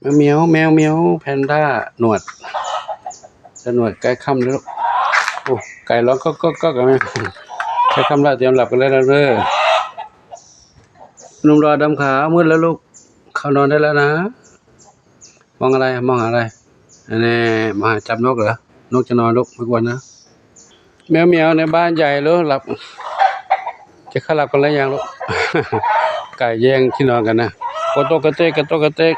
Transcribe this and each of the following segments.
ແມວໝຽວ ແມວໝຽວ ແພນດ້າ ໜວດ ຕາໜວດ ໃກ້ຄ່ຳແລ້ວລູກ. ໂອ້ ໄກ່ຮ້ອງກອກໆໆ ໃກ້ຄ່ຳແລ້ວ ຕຽມຫຼັບກັນໄດ້ແລ້ວເດີ. ໜຸ່ມຫຼໍ່ດຳຂາວ ມືດແລ້ວລູກ ເຂົ້ານອນໄດ້ແລ້ວນະ. ມອງອະໄລ? ມອງຫາອະໄລ? ອັນນີ້ມາຫາຈັບນົກເຫຼື? ນົກຈະນອນລູກ ໄປກວນນະ. ແມວໝຽວໃນບ້ານໃຫຍ່ລູກ ຫຼັບ ຈະເຂົ້າຫຼັບກັນແລ້ວຍັງລູກ? ໄກ່ແຍ່ງທີ່ນອນກັນນະ ກະໂຕກກະເຕກ ກະໂຕກກະເຕກ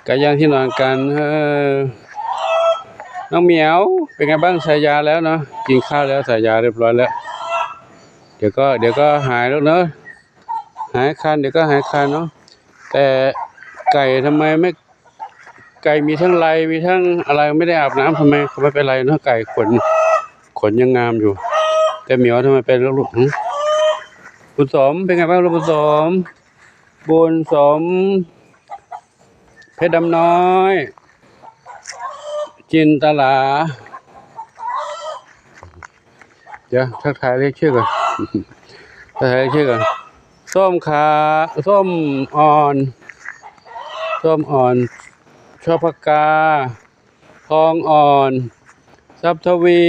ໄກ່ແຍ່ງທີ່ນອນກັນ. ເອີ ນ້ອງໝຽວ ເປັນໄງບ້າງ? ໃສ່ຢາແລ້ວເນາະ ກິນຂ້າວແລ້ວ ໃສ່ຢາຮຽບຮ້ອຍແລ້ວ. ດຽວກໍ ດຽວກໍຫາຍແລ້ວເນາະ ຫາຍຄັນ ດຽວກໍຫາຍຄັນເນາະ. ແຕ່ໄກ່ທຳໄມໄມ່ ໄກ່ມີທັງໄລ ມີທັງອະໄລ ໄມ່ໄດ້ອາບນ້ຳ ທຳໄມເຂົາໄມ່ເປັນໄລເນາະ? ໄກ່ຂົນ ຂົນຍັງງາມຢູ່ ແຕ່ໝຽວທຳໄມເປັນແລ້ວລູກ? ຫື ບຸນສົມ ເປັນໄງບ້າງລູກ ບຸນສົມ? ບຸນສົມ ເພັດດຳນ້ອຍ ຈິນຕະລາ. ດຽວ ທັກທາຍລາຍຊື່ກ່ອນ ທັກທາຍລາຍຊື່ກ່ອນ. ສົ້ມຂາ ສົ້ມອ່ອນ ສົ້ມອ່ອນ ຊອບພະກາ ທອງອ່ອນ ຊັບທະວີ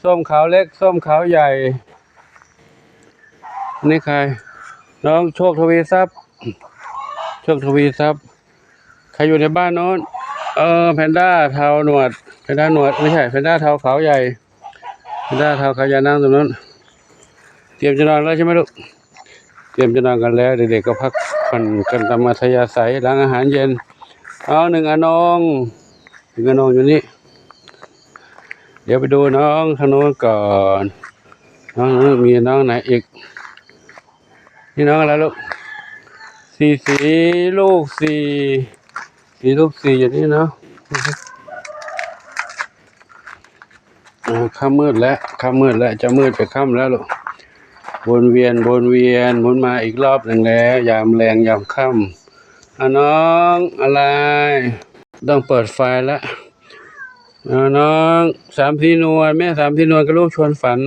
ສົ້ມຂາວເລັກ ສົ້ມຂາວໃຫຍ່. ນີ້ໃຄ? ນ້ອງໂຊກທະວີຊັບ ໂຊກທະວີຊັບ ໃຄຢູ່ໃນບ້ານໂນ້ນ? ເອີ ແພນດ້າເທົາໜວດ ແພນດ້າໜວດ ໄມ່ໃຊ່ ແພນດ້າເທົາຂາວໃຫຍ່ ແພນດ້າເທົາຂາວໃຫຍ່ ນັ່ງຕົງນັ້ນ. ຕຽມຈະນອນແລ້ວໃຊ່ໄໝລູກ? ຕຽມຈະນອນກັນແລ້ວ ເດັກໆກໍພັກຜ່ອນກັນຕາມອັດທະຍາໄສ ຫຼັງອາຫານເຢັນ. ເອົາ ໜຶ່ງອານອງ ໜຶ່ງອານອງຢູ່ນີ້. ດຽວໄປດູນ້ອງທາງໂນ້ນກ່ອນ ນ້ອງ ມີນ້ອງໄຫນອີກ? ນີ້ນ້ອງອະໄລລູກ? ສີສີ ລູກສີ່ ສີລູກສີ່ຢູ່ນີ້ເນາະ. ເອີ ຄ່ຳມືດແລ້ວ ຄ່ຳມືດແລ້ວ ຈະມືດຈະຄ່ຳແລ້ວລູກ. ວົນວຽນ ວົນວຽນ ໝູນມາອີກລອບໜຶ່ງແລ້ວ ຍາມແລງຍາມຄ່ຳ. ອາ ນ້ອງອະໄລ ຕ້ອງເປີດໄຟແລ້ວ. ອາ ນ້ອງສາມສີນວນ ແມ່ສາມສີນວນກັບລູກຊວນຝັນ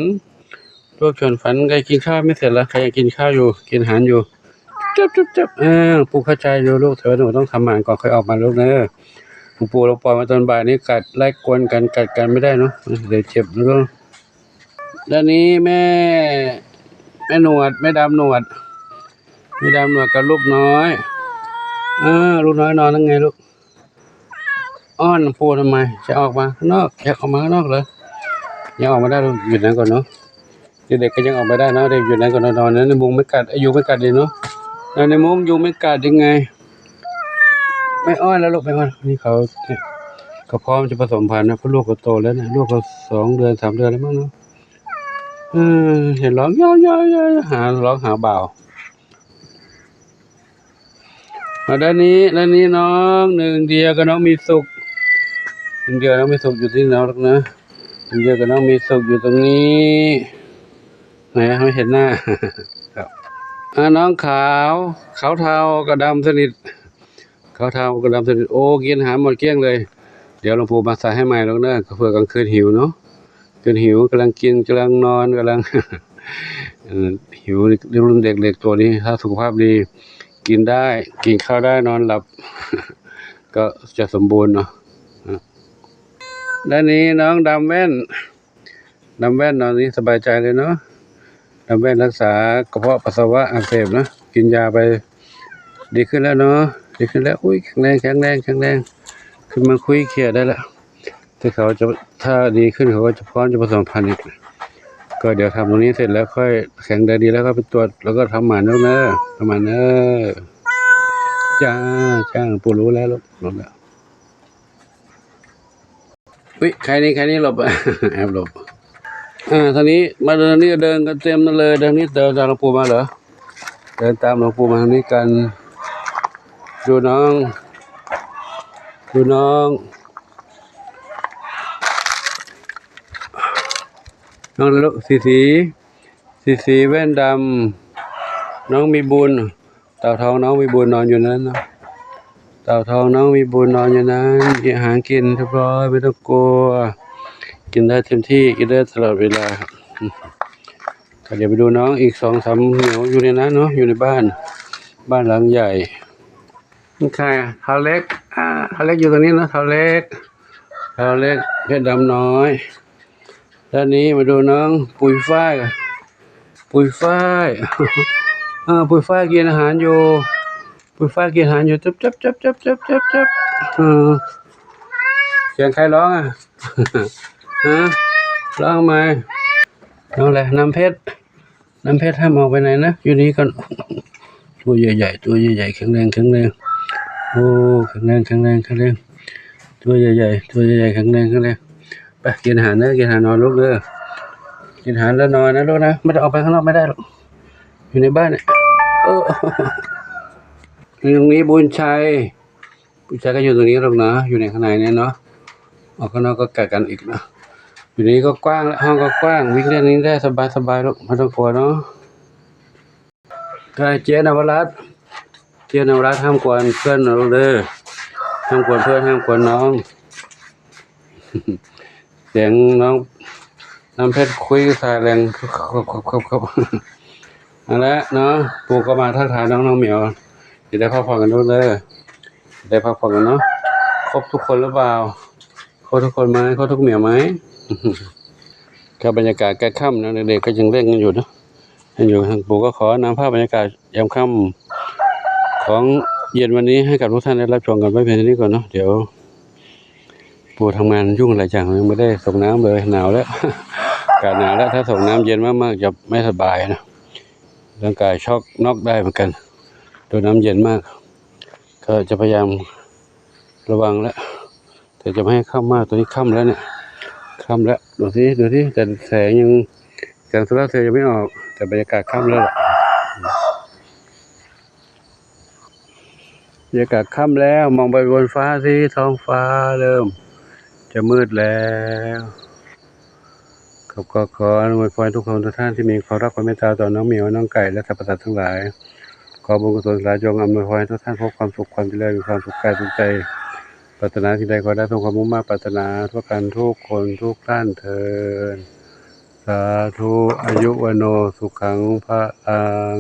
ລູກຊວນຝັນ ໃກ້ກິນຂ້າວໄມ່ເສັດລະ ໃຄຍັງກິນຂ້າວຢູ່ ກິນອາຫານຢູ່. ຈັບ ຈັບ ຈັບ ເອີ ປູເຂົ້າໃຈຢູ່ລູກ ແຕ່ວ່າໜູຕ້ອງທຳອາຫານກ່ອນຄ່ອຍອອກມາລູກເດີ. ປູ ປູລອງປ່ອຍມາຕອນບ່າຍນີ້ ກັດໄລ່ກວນກັນ ກັດກັນໄມ່ໄດ້ເນາະ ເອີ ດຽວເຈັບລູກ. ດ້ານນີ້ແມ່ ແມ່ໜວດ ແມ່ດຳໜວດ ແມ່ດຳໜວດກັບລູກນ້ອຍ. ເອີ ລູກນ້ອຍນອນນັ້ນໄງລູກ? ອ້ອນປູທຳໄມ? ຈະອອກມາຂ້າງນອກ ຢາກອອກມາຂ້າງນອກເລີຍ? ຍັງອອກມາໄດ້ ຢູ່ໃນນັ້ນກ່ອນເນາະ. ເດັກໆກໍຍັງອອກມາໄດ້ເນາະ ເດັກຢູ່ໃນນັ້ນກ່ອນ ນອນໃນມຸ້ງໄມ່ກັດ ຍຸງໄມ່ກັດດີເນາະ. ນອນໃນມຸ້ງຍຸງໄມ່ກັດດີໄງ? ໄມ່ອ້ອນແລ້ວລູກ ໄມ່ອ້ອນ. ນີ້ເຂົາ ເຂົາພ້ອມຈະປະສົມພັນນະ ເພາະລູກເຂົາໂຕແລ້ວນະ ລູກເຂົາສອງເດືອນສາມເດືອນແລ້ວມັ້ງເນາະ. ເອີ ເຫັນຮ້ອງ ຢາ ຢາ ຢາ ຢາ ຫາ ຮ້ອງຫາບ່າວ. ມາດ້ານນີ້ ດ້ານນີ້ນ້ອງໜຶ່ງເດຍກັບນ້ອງມີສຸກ ໜຶ່ງເດຍກັບນ້ອງມີສຸກຢູ່ທີ່ນ້ອງນະ ໜຶ່ງເດຍກັບນ້ອງມີສຸກຢູ່ຕົງນີ້. ແໝ ເຮົາເຫັນໜ້າ ອາ ນ້ອງຂາວ ຂາວເທົາກັບດຳສະໜິດ ຂາວເທົາກັບດຳສະໜິດ. ໂອ້ ກິນອາຫານໝົດກ້ຽງເລີຍ. ດຽວຫຼວງປູ່ມາໃສ່ໃຫ້ໃໝ່ດອກເດີ ເພື່ອກາງຄືນຫິວເນາະ ຄືນຫິວ ກຳລັງກິນ ກຳລັງນອນ ກຳລັງ ເອີ ຫິວ. ລຸ້ນເດັກໆໂຕນີ້ ຖ້າສຸຂະພາບດີ ກິນໄດ້ ກິນເຂົ້າໄດ້ ນອນຫຼັບ ກໍຈະສົມບູນເນາະ. ແລະນີ້ນ້ອງດຳແວ່ນ ດຳແວ່ນນອນນີ້ສະບາຍໃຈເລີຍເນາະ. ດຳແວ່ນລັກສາກະເພາະປັດສະວະອັກເສບເນາະ ກິນຢາໄປ ດີຂຶ້ນແລ້ວເນາະ ດີຂຶ້ນແລ້ວ. ອຸ້ຍ ແຂງແຮງ ແຂງແຮງ ແຂງແຮງ ຂຶ້ນມາຄຸຍເຄຍໄດ້ແລ້ວ. ທີ່ເຂົາຈະ ຖ້າດີຂຶ້ນເຂົາກໍຈະພ້ອມຈະປະສົມພັນອີກ. ກໍດຽວທຳຕົງນີ້ເສັດແລ້ວຄ່ອຍ ແຂງແຮງດີແລ້ວຄ່ອຍໄປກວດ ແລ້ວກໍທຳໝານລູກເດີ ທຳໝານເດີ. ຈ້າ ຈ້າ ປູ່ຮູ້ແລ້ວລູກ ຮູ້ແລ້ວ. ອຸ້ຍ ໃຄນີ້ ໃຄນີ້ຫຼົບ ແອບຫຼົບ. ອາ ທາງນີ້ ມາເດີນນີ້ ເດີນກັນເຕັມນັ້ນເລີຍ ເດີນນີ້ ເດີນຕາມຫຼວງປູ່ມາເລີຍ ເດີນຕາມຫຼວງປູ່ມາທາງນີ້ກັນ. ດູນ້ອງ ດູນ້ອງ ນ້ອງລູກ ສີສີ ສີສີ ແວ່ນດຳ ນ້ອງມີບຸນ. ເຕົາທອງນ້ອງມີບຸນນອນຢູ່ນັ້ນເນາະ ເຕົາທອງນ້ອງມີບຸນນອນຢູ່ນັ້ນ. ມີອາຫານກິນຮຽບຮ້ອຍ ບໍ່ຕ້ອງກົວ ກິນໄດ້ເຕັມທີ່ ກິນໄດ້ຕະຫຼອດເວລາ. ກໍດຽວໄປດູນ້ອງອີກສອງສາມໝຽວຢູ່ໃນນັ້ນເນາະ ຢູ່ໃນບ້ານ ບ້ານຫຼັງໃຫຍ່. ใครอะ เฒ่าเล็ก อ่า เฒ่าเล็กอยู่ตรงนี้เนาะ เฒ่าเล็ก เฒ่าเล็ก เพชรดำน้อย ด้านนี้มาดูน้องปุยฝ้าย ปุยฝ้าย เออ ปุยฝ้ายกินอาหารอยู่ ปุยฝ้ายกินอาหารอยู่ จับ จับ จับ จับ จับ จับ จับ เออ เสียงใครร้องอะ ฮะ ร้องทำไม น้องอะไร น้ำเพชร น้ำเพชรห้ามออกไปไหนนะ อยู่นี่ก่อน ตัวใหญ่ๆ ตัวใหญ่ๆ แข็งแรง แข็งแรง โอ้ แข็งแรง แข็งแรง แข็งแรง ตัวใหญ่ๆ ตัวใหญ่ๆ แข็งแรง แข็งแรง ไป กินอาหารเด้อ กินอาหารนอนลูกเด้อ กินอาหารแล้วนอนนะลูกนะ ไม่ได้ออกไปข้างนอกไม่ได้หรอก อยู่ในบ้านเนี่ย เออ ตรงนี้บุญชัย บุญชัยก็อยู่ตรงนี้ลูกนะ อยู่ในข้างในเนี่ยเนาะ ออกข้างนอกก็กัดกันอีกนะ อยู่ในนี้ก็กว้าง ห้องก็กว้าง วิ่งเล่นนี้ได้สบายๆ ลูก ไม่ต้องกลัวเนาะ ใช่ เจ๊นวรัตน์ เจ๊นวรัตน์ห้ามกวนเพื่อนนะลูกเด้อ ห้ามกวนเพื่อน ห้ามกวนน้อง เสียงน้องน้ำเพชรคุยสายแรง นั่นแหละเนาะ ปู่ก็มาทักทายน้อง น้องเหมียว จะได้พักผ่อนกันลูกเด้อ ได้พักผ่อนกันเนาะ ครบทุกคนหรือเปล่า ครบทุกคนไหม ครบทุกเหมียวไหม ก็บรรยากาศใกล้ค่ำนะ เด็กๆ ก็ยังเล่นกันอยู่เนาะ ยังอยู่ ทางปู่ก็ขอนำภาพบรรยากาศยามค่ำของเย็นวันนี้ให้กับทุกท่านได้รับชมกันไว้เพียงเท่านี้ก่อนเนาะ เดี๋ยวปู่ทำงานยุ่งหลายอย่าง ยังไม่ได้ส่งน้ำเลย หนาวแล้ว อากาศหนาวแล้ว ถ้าส่งน้ำเย็นมากๆ จะไม่สบายนะ ร่างกายช็อกน็อกได้เหมือนกัน โดนน้ำเย็นมาก ก็จะพยายามระวังแล้ว แต่จะไม่ให้ค่ำมาก ตอนนี้ค่ำแล้วเนี่ย ค่ำแล้ว ดูสิ ดูสิ แต่แสงยัง แสงโซลาร์เซลล์ยังไม่ออก แต่บรรยากาศค่ำแล้วล่ะ บรรยากาศค่ำแล้ว มองไปบนฟ้าสิ ท้องฟ้าเริ่มจะมืดแล้ว ครับ ก็ขออวยพรทุกคนทุกท่านที่มีความรักความเมตตาต่อน้องเหมียว น้องไก่ และสรรพสัตว์ทั้งหลาย ขอบุญกุศลสาจงอำนวยพรให้ทุกท่านพบความสุขความเจริญ มีความสุขกายสุขใจ ปรารถนาสิ่งใดขอให้ได้สมความมุ่งมา่ปรารถนาทั่วกันทุกคนทุกท่านเทอญ สาธุ อายุ วัณโณ สุขัง พลัง